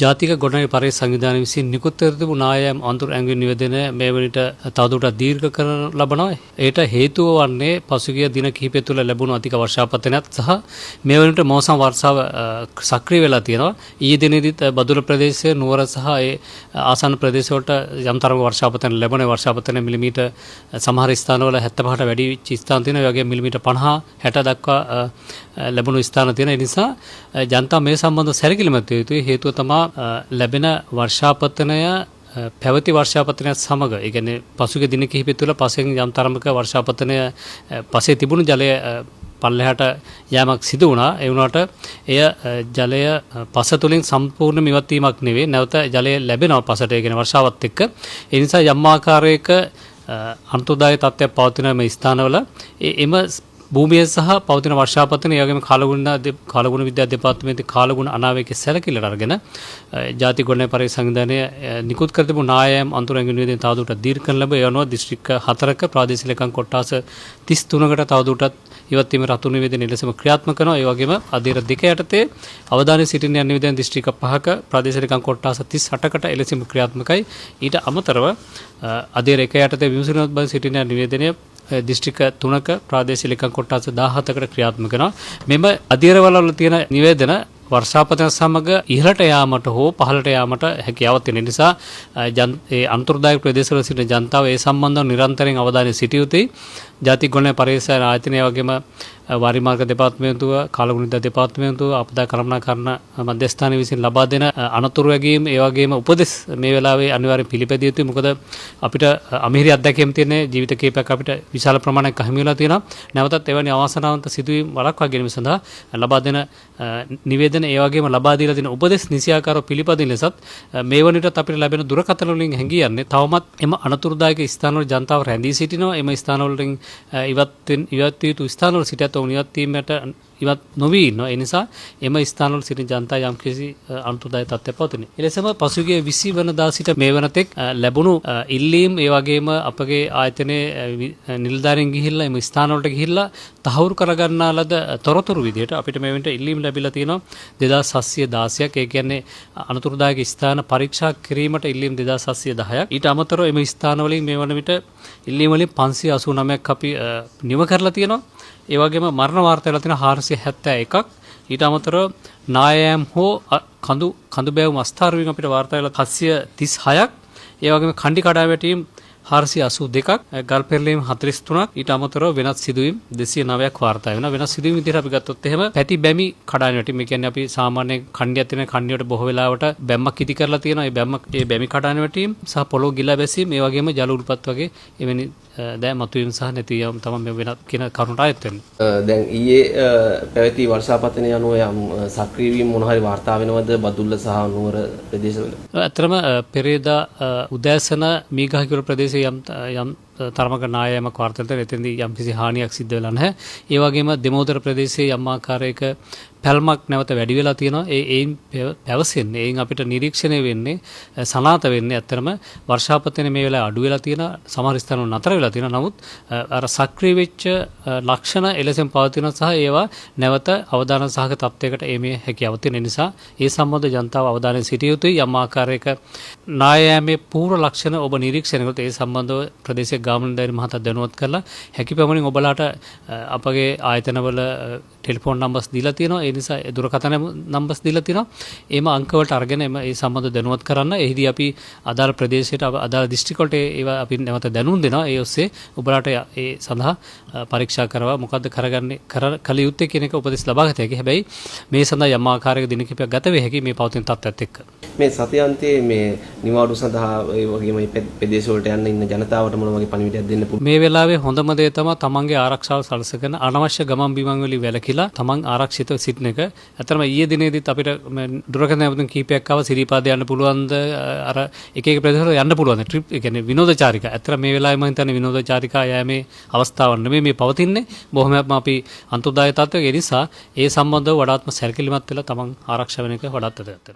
ජාතික ගොඩනැගිලි පරිශ්‍ර සංවිධානය විසින් නිකුත් කර තිබුණු නායම් අඳුර ඇඟිලි නිවේදනය මේ වන විට තවදුරටත් දීර්ඝ කරන ලබනවා. එයට හේතුව වන්නේ පසුගිය දින කිහිපය තුළ ලැබුණු අධික වර්ෂාපතනයත් සහ මේ වන විට මෝසම් වර්ෂාව සක්‍රිය වෙලා තියෙනවා. ඊයේ දිනේදීත් බදුල්ල ප්‍රදේශයේ නුවර සහ ඒ ආසන්න ප්‍රදේශවලට යම් තරමක වර්ෂාපතන ලැබුණේ. වර්ෂාපතන මිලිමීටර් සමහර ස්ථානවල 75ට වැඩි වෙච්ච ස්ථාන තියෙනවා. ඒ වගේම මිලිමීටර් 50 60 දක්වා ලැබුණු ස්ථාන තියෙනවා. ඒ නිසා ජනතාව මේ සම්බන්ධව සැලකිලිමත් විය යුතුයි. හේතුව තමා ලැබෙන වර්ෂාපතනය පැවති වර්ෂාපතනයත් සමග, ඒ කියන්නේ පසුගිය දින කිහිපය තුළ පසෙන් යම් තරමක වර්ෂාපතනය පසේ තිබුණු ජලය පල්ලෙහාට යෑමක් සිදු වුණා. ඒ වුණාට එය ජලය පස තුලින් සම්පූර්ණයෙන්ම ඉවත් වීමක් නෙවෙයි. නැවත ජලය ලැබෙනවා පසට, ඒ කියන්නේ වර්ෂාවත් එක්ක. ඒ නිසා යම් ආකාරයක අන්තෝදාය තත්ත්වයක් පවතින මේ ස්ථානවල එම භූමිය සහ පවතින වර්ෂාපතන, ඒ වගේම කාලගුණ විද්‍යා දෙපාර්තමේන්තුවේ කාලගුණ අනාවැකි සැලකිල්ලට අරගෙන ජාතික ගොඩනැගිලි පරිශ්‍ර සංවිධානය නිකුත් කර තිබුණු නායම් අඳුර ඇඟිලි නිවේදනය තවදුරටත් දීර්ඝ කරන ලැබ. ඒ අනුව දිස්ත්‍රික්ක 4ක ප්‍රාදේශීය ලේකම් කොට්ටාස 33කට තවදුරටත් ඉවත් වීම රතු නිවේදනය ලෙසම ක්‍රියාත්මක කරනවා. ඒ වගේම අධීර 2 යටතේ අවධානය සිටින යන නිවේදන දිස්ත්‍රික්ක 5ක ප්‍රාදේශීය ලේකම් කොට්ටාස 38කට එලෙසම ක්‍රියාත්මකයි. ඊට අමතරව අධීර 1 යටතේ විමසුමක් බව සිටින යන නිවේදනය දිස්ත්‍රික්ක 3ක ප්‍රාදේශීය ලේකම් කොට්ටාස 17කට ක්‍රියාත්මක කරනවා. මෙම අධීරවල වල තියෙන නිවේදන වර්ෂාපතන සමග ඉහළට යාමට හෝ පහළට යාමට හැකියාවක් තියෙන නිසා ඒ අන්තර්දායක ප්‍රදේශවල සිටින ජනතාව ඒ සම්බන්ධව නිරන්තරයෙන් අවධානය සිටිය යුතුයි. ජාතික ගොඩනැගිලි පරිශ්‍ර ආයතනය වගේම වාරිමාර්ග දෙපාර්තමේන්තුව, කාලගුණ විද්‍යා දෙපාර්තමේන්තුව, ආපදා කළමනාකරණ මධ්‍යස්ථානය විසින් ලබා දෙන අනතුරු වැගීම්, ඒ වගේම උපදෙස් මේ වෙලාවේ අනිවාර්යෙන් පිළිපැදිය යුතුයි. මොකද අපිට අමිහිරි අත්දැකීම් තියෙන ජීවිත කිහිපයක් අපිට විශාල ප්‍රමාණයක් අහිමි වෙලා තියෙනවා. නැවතත් එවැනි අවාසනාවන්ත සිදුවීම් වළක්වා ගැනීම සඳහා ලබා දෙන නිවේදන, ඒ වගේම ලබා දීලා තියෙන උපදෙස් නිසියාකාරව පිළිපදින ලෙසත් මේ වන විටත් අපිට ලැබෙන දුරකථන වලින් හැඟී යන්නේ තවමත් එම අනතුරුදායක ස්ථානවල ජනතාව රැඳී සිටිනවා. එම ස්ථානවලින් ඉවත් විය යුතු ස්ථානවල සිටත් ඔවුන් ඉවත් වීමට ඉවත් නොවී ඉන්නවා. ඒ නිසා එම ස්ථානවල සිටින ජනතාව යම්කිසි අනතුරුදායක තත්ත්වයක් පවතිනවා. එලෙසම පසුගිය 20 වනදා සිට මේ වනතෙක් ලැබුණු ඉල්ලීම්, ඒ වගේම අපගේ ආයතනයේ නිලධාරීන් ගිහිල්ලා එම ස්ථානවලට ගිහිල්ලා තහවුරු කරගන්නා ලද තොරතුරු විදිහට අපිට මේ වෙනට ඉල්ලීම් ලැබිලා තියෙනවා 2716ක්. ඒ කියන්නේ අනතුරුදායක ස්ථාන පරීක්ෂා කිරීමට ඉල්ලීම් 2710ක්. ඊට අමතරව එම ස්ථාන වලින් මේ වන විට ඉල්ලීම් වලින් 589ක් අපි නිම කරලා තියෙනවා. ඒ වගේම මරණ වාර්තා වෙලා තියෙන 471ක්. ඊට අමතරව නායෑම් හෝ කඳු බෑවුම් අස්ථාර වීම අපිට වාර්තා වෙලා 736ක්. ඒ වගේම කණ්ඩි කඩා වැටීම් 482ක්, ගල් පෙරලීම් 43ක්. ඊට අමතරව වෙනත් සිදුවීම් 209ක් වාර්තා වෙනවා. වෙනත් සිදුවීම් විදිහට අපි ගත්තොත් එහෙම පැති බැමි කඩාන වැටීම්. ඒ කියන්නේ අපි සාමාන්‍ය කණ්ඩියක් තියෙන කණ්ඩියට බොහෝ වෙලාවට බැම්මක් ඉදි කරලා තියෙනවා. ඒ බැමි කඩාන වැටීම් සහ පොළොව ගිලා බැසීම්, ඒ වගේම ජල උල්පත් වගේ එවැනි දෑ මතුවීම සහ නැතිවීම තමයි මේ වෙනත් කියන කරුණට අයත් වෙන්නේ. දැන් ඊයේ පැවති වර්ෂාපතනය අනුව යම් සක්‍රිය වීම මොන හරි වාර්තා වෙනවද බදුල්ල සහ නුවර ප්‍රදේශවල? ඇත්තටම පෙරේදා උදෑසන මීගහකිවුල ප්‍රදේශයේ යම් තරමක නායෑමක් වාර්තා වෙලා එතෙන්දී යම් කිසි හානියක් සිද්ධ වෙලා නැහැ. ඒ වගේම දෙමෝදර ප්‍රදේශයේ යම් ආකාරයක පැල්මක් නැවත වැඩි වෙලා තියෙනවා. ඒයින් පැවසෙන්නේ, ඒයින් අපිට නිරීක්ෂණය වෙන්නේ, සනාත වෙන්නේ ඇත්තටම වර්ෂාපතනය මේ වෙලාවේ අඩු වෙලා තියෙනවා. සමහර ස්ථානවල නතර වෙලා තියෙනවා. නමුත් අර සක්‍රිය වෙච්ච ලක්ෂණ එලෙසම පවතිනවා සහ ඒවා නැවත අවදානම් සහගත තත්ත්වයකට එීමේ හැකියාව තියෙන නිසා ඒ සම්බන්ධ ජනතාව අවධානයෙන් සිටිය යුතුයි. යම් ආකාරයක නායෑමේ පූර්ව ලක්ෂණ ඔබ නිරීක්ෂණය කළොත් ඒ සම්බන්ධව ප්‍රදේශයේ ගාම නිලධාරී මහතා දැනුවත් කරලා හැකි පමණින් ඔබලාට අපගේ ආයතනවල ටෙලිෆෝන් නම්බර්ස් දීලා තියෙනවා. ඒ නිසා දුරකථන නම්බර්ස් දීලා තියෙනවා. එම අංක වලට අරගෙන එම ඒ සම්බන්ධ දැනුවත් කරන්න. එහිදී අපි අදාළ ප්‍රදේශයට අදාළ දිස්ත්‍රික් වලට ඒවා අපි නැවත දැනුම් දෙනවා. ඒ ඔස්සේ ඔබලාට ඒ සඳහා පරීක්ෂා කරවා මොකද්ද කරගන්නේ කළ යුත්තේ කියන එක උපදෙස් ලබා ගත හැකි. හැබැයි මේ සඳහා යම් ආකාරයක දින කිහිපයක් ගත වෙ හැකි මේ පවතින තත්ත්වයත් එක්ක. මේ සතියන්තයේ මේ නිවාඩු සඳහා ඒ වගේම මේ ප්‍රදේශ වලට යන්න ඉන්න ජනතාවට මොන වගේ පණිවිඩයක් දෙන්න පුළුවන්? මේ වෙලාවේ හොඳම දේ තමයි තමන්ගේ ආරක්ෂාව සලසගෙන අනවශ්‍ය ගමන් බිමන් වලින් වැළකීලා තමන් ආරක්ෂිතව සිටින එක. ඇත්තටම ඊයේ දිනේදීත් අපිට දුරකථන ඇමතුම් කීපයක් ආවා. සිරිපාද යන්න පුළුවන්ද, අර එක එක ප්‍රදේශවල යන්න පුළුවන්ද ට්‍රිප්, ඒ කියන්නේ විනෝද චාරිකා. ඇත්තට මේ වෙලාවේ මම හිතන්නේ විනෝද චාරිකා යෑමේ අවස්ථාවක් නෙමෙයි මේ පවතින්නේ. බොහොමත්ම අපි අන්තෝදාය තත්ත්වයක. ඒ නිසා ඒ සම්බන්ධව වඩාත්ම සැලකිලිමත් වෙලා තමන් ආරක්ෂා වෙන එක වඩාත් වැදගත් වෙනවා.